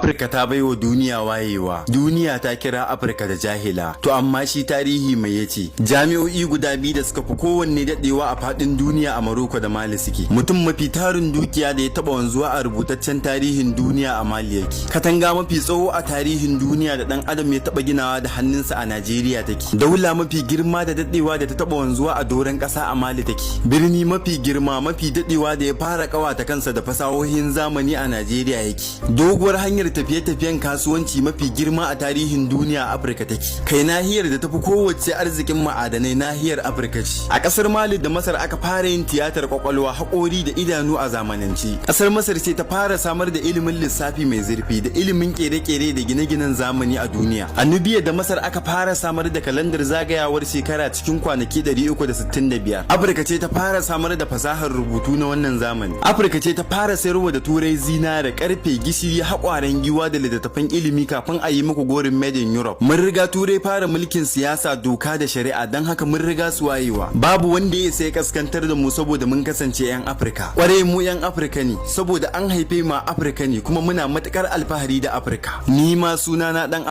Afirka ta baiwa duniya wayewa. Duniya ta kira Afirka da jahila. To amma shi tarihi mai yace? Jami'o'i guda biyu da suka fi kowanne dadewa a fadin duniya a Maroko da Mali suke. Mutum mafi tarin dukiya da ya taba wanzuwa a rubutaccen tarihin duniya a Mali yake. Katanga mafi tsawo a tarihin duniya da dan adam ya taba ginawa da hannunsa a Najeriya take. Daula mafi girma da dadewa da ta taba wanzuwa a doron kasa a Mali take. Birni mafi girma, mafi dadewa da ya fara kawata kansa da fasahohin zamani a Najeriya yake. Doguwar hanyar tafiye-tafiyen kasuwanci mafi girma a tarihin duniya a Afirka take. Kai, nahiyar da tafi kowace arzikin ma'adanai nahiyar Afirka ce. A kasar Mali da Masar aka fara yin tiyatar kwakwalwa, haƙori da idanu a zamanance. Kasar Masar ce ta fara samar da ilimin lissafi mai zurfi da ilimin kere-kere da gine-ginen zamani a duniya. A Nubiya da Masar aka fara samar da kalandar zagayawar shekara cikin kwanaki 365. Afirka ce ta fara samar da fasahar rubutu na wannan zamani. Afirka ce ta fara sayarwa da Turai zinare, karfe, gishiri, haƙwaren giwa da littattafan ilimi kafin a yi muku gorin "Made in Europe". Mun riga Turai fara mulkin siyasa, doka da shari'a, don haka mun riga su wayewa. Babu wanda ya sai kaskantar da mu saboda mun kasance 'yan Afirka. Kwarai, mu 'yan Afirka ne saboda an haife mu a Afirka ne, kuma muna matukar alfahari da Afirka. Ni ma sunana dan